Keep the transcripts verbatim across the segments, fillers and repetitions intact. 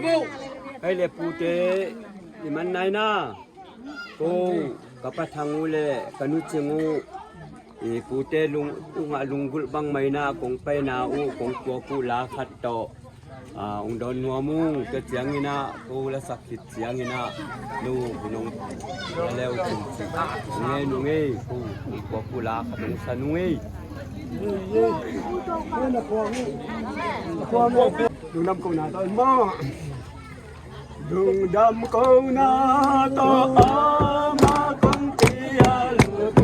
Hei le pute, i man nai na. Ko ka pa Thang uh le ka nu Cing uh, i pute lung, ungah lunggulh bang mai na, kong paina uh, kong puak uh la khat tawh, ah, ung dawn nuam ung. Tua ciangin ah ko la sak khit ciangin ah nu nong la leu cin cin. Nge nu nge, ko kong puak uh la khat nong sa nu nge. Lungdam ko na tawh maw. Lungdam ko na tawh ama kong pia lungdam.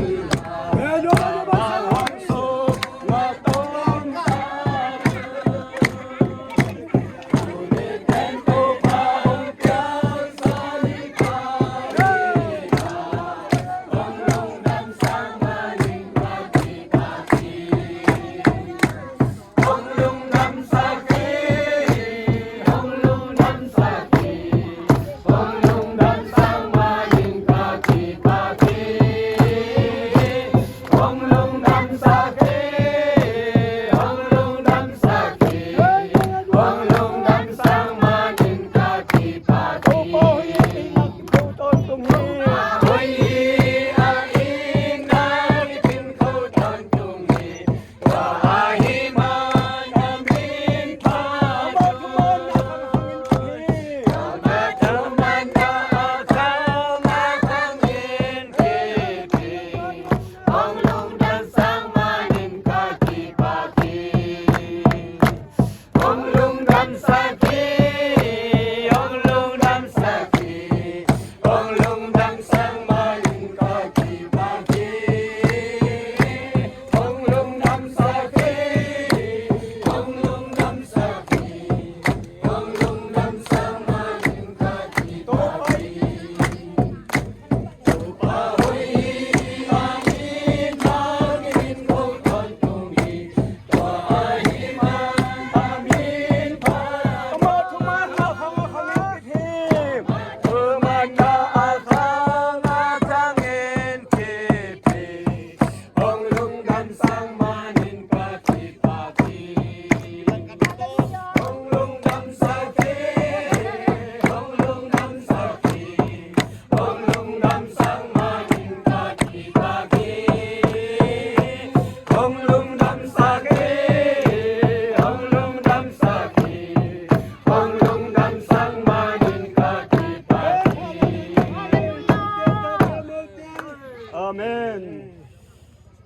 Amen.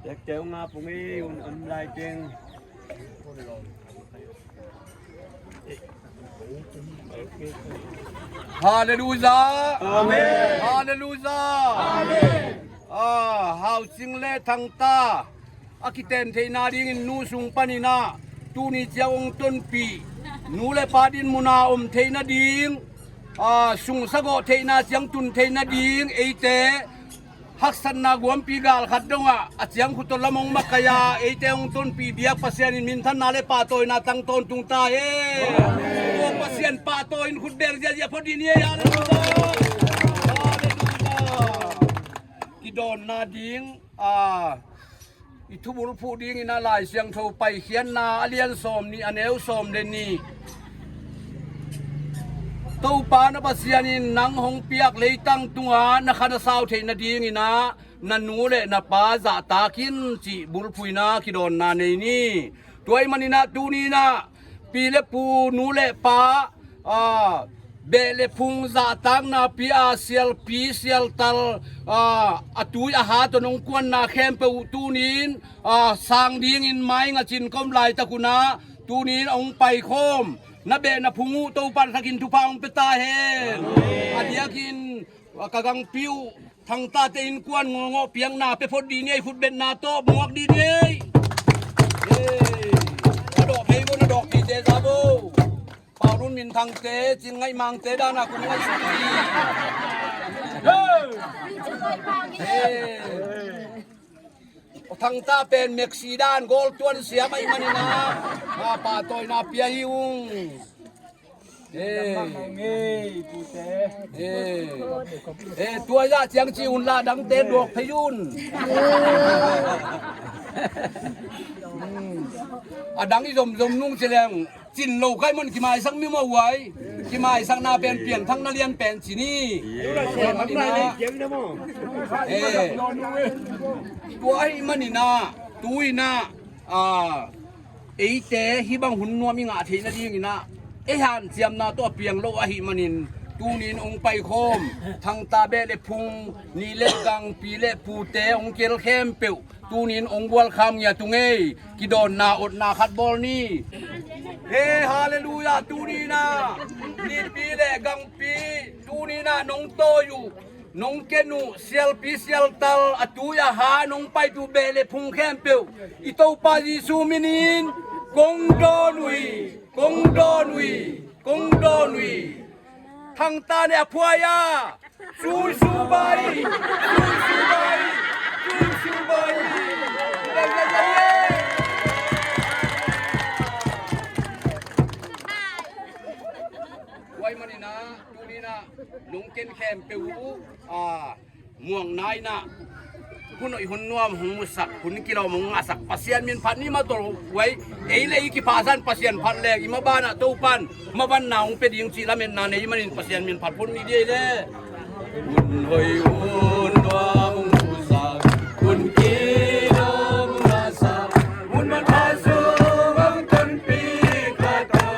Tek teu nga pung i un am lai teng. Halleluia. Amen. Halleluia. Amen. Ah, Hau Cing le Thang Ta a kiten theihna dingin nu sung panin ah tuni ciang hong tonpih, nu le pa din muna om theihna ding, ah, sung sagawh theihna ciang tun theihna ding eite haksatna guampi gal khat dongah a ciangkhut tawh lam hong makaih a, eite hong tonpih biak Pasian in minthanna le pahtawina tang tawntung ta hen. Amen. Tua Pasian pahtawi in khut beng ziahziah phot dih ni ei. Halleluia. Halleluia. Kidawnna ding, a, i thubulphuh dingin a Lai Siangtho Paikhiatna a lian sawm nih, a neu sawm le nih. Topa na Pasian in nang hong piak leitang tungah na kha na sau theih nadingin ah na nu le na pa zahtak in cih bulphuhna kidawnna nei ni. Tua ahih manin ah tuni in ah pi le pu, nu le pa, aa, beh le phung zahtakna pi a sialpi sialtal, aa, a tui a hat tawh nong kuanna khempeuh tuni in, aa, sang dingin mainga cin ka om laitak un ah tuni in a hong paikhawm na beh na phung uh Topa in a thakin thupha hong pia ta hen. A diakin ka gangpi uh Thang Tate innkuan ngawngawh piakna pia phot dih ni ei, khutbetna tawh muak dih ni ei. Ei, na dawh phei bo, na dawh pite za bo. Pau Lun Min Thangte, Cin Ngaih Mangte dan a kum ngaihsut hi. Ei. Thang Ta pen Messi dan goal tuan siam ahih manin ah, a, pahtawina pia hi ung. Eh. Eh. Eh, tua zah ciang ci un la, dangte duak phei un. A dang i zomzom nung ci leng cin lo kai man kimaisak mi mawh uai. Kimaisakna pen piangthakna lian pen ci ni. Tua ahih maninah, tua ahih maninah tu inah, a, eite hih bang hun nuam i ngah theih nadinginah ei hanciamna tawh a piang lo ahih manin tunin hong paikhawm Thangta beh le phung, ni le gangpi le pute hong kel khempeuh tunin hong gualkham ngiat ung ei. Kidawnna otna khat bawl ni. He, halleluiah. Tuninah nipi le gangpi tuninah nong tawi uh, nong ken uh, sialpi sialtal a tui a ha nong paipih uh beh le phung khempeuh i Topa Jesu minin kong dawn uh hi, kong dawn uh hi, kong dawn uh hi. Thangta ne a phuai a. Sui subai, sui subai, sui subai. Tua ahih maninah tuninah nong ken khempeuh uh, a, muangna inah hun hoih hun nuam hong musak, hun kilawm hong ngahsak Pasian min phat ni. Mah tawh uai, ei le i kiphasan Pasian phat leng i mah banah Topan mavanna hong pia ding cih lametna nei manin Pasian min phat phot ni dih ei le. Hun hoih hun nuam hong musak, hun kilawm hong ngahsak, hun manpha sung hong tonpih ka tawh.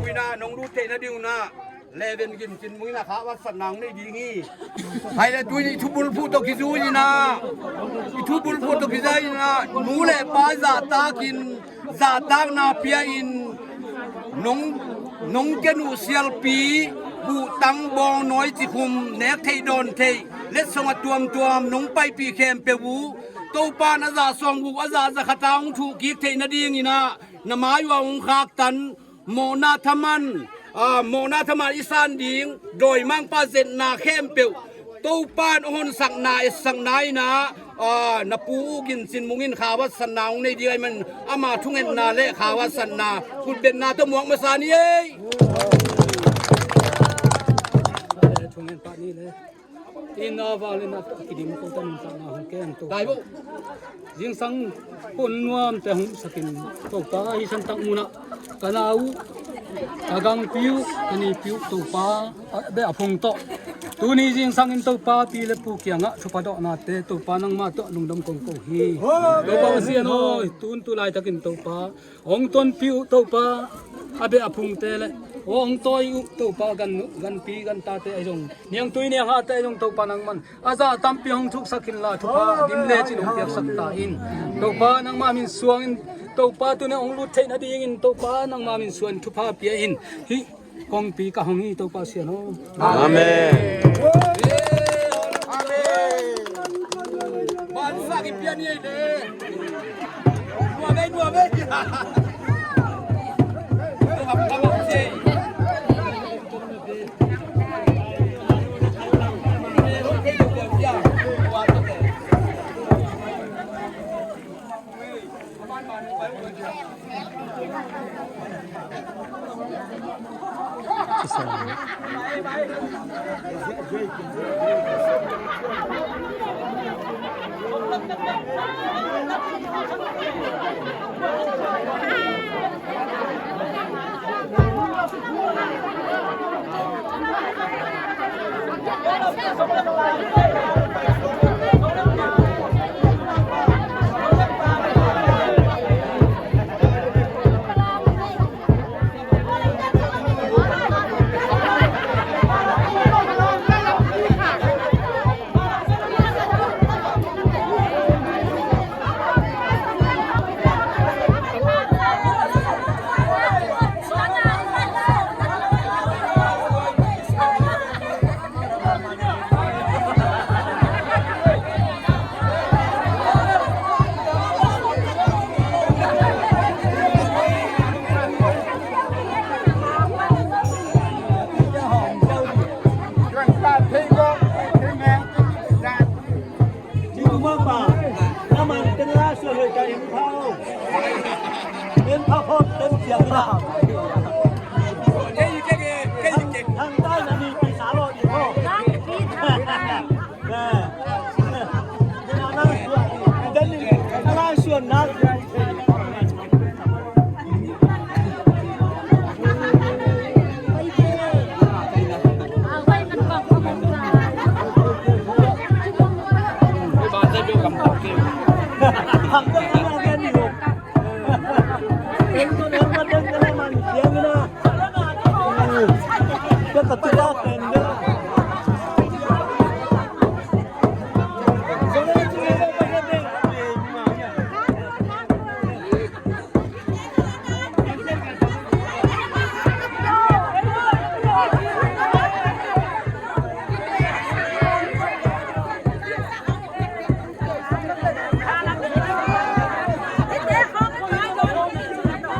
Tuinah nong lut theih nading unah Leven Gin Cin Mung in a kha vatsatna hong nei ding hi. Hai le tui i thubulphu tawh kizui inah, i thubulphu tawh kizui inah nu le pa zahtakin, zahtakna pia-in nong, nong ken uh sialpi, buhtang, bawngnawi, cikhum, nek theih dawn theih, letsong a tuamtuam nong paipih khempeuh uh Topa in a zah sawm guk a zah za khat a hong thuh kik theih nading inah na mai uh a hong khaktan, mawhna thaman, aa, mawhna thaman i san ding, dawimangpa zetna khempeuh Topa in a honsakna, etsakna inah, aa, na pu uh Gin Cin Mung in kha vatsatna hong nei ding ahih manin ama thungetna le kha vatsatna khutbetna tawh muak masa ni ei. Inn a val in a kidim ko ta nuntakna hong kem to. Zingsang hun nuamte hong sakin Topa, hih santak munah ka nau uh, ka gangpi uh, ka nipi uh Topa, a beh a phung tawh Tuni zingsangin Topa pi le pu kiangah thupha dawhnate Topa nangmah tawh lungdam kong ko hi. Topa Pasian aw, tun tu laitakin Topa hong tonpih uh Topa, a beh a phungte le aw hong tawi uh Topa, gan, ganpi gantate ahi zong, niangtui nianghahte ahi zong Topa nangman a zah tampi hong thuksak inla thupha dim lecin hong piaksak ta in. Topa nangmah min suangin Topa tuni hong lut theih nadingin Topa nangmah min suangin thupha pia in. Hih kongpi ka hong hi Topa Sian aw. Amen. Amen.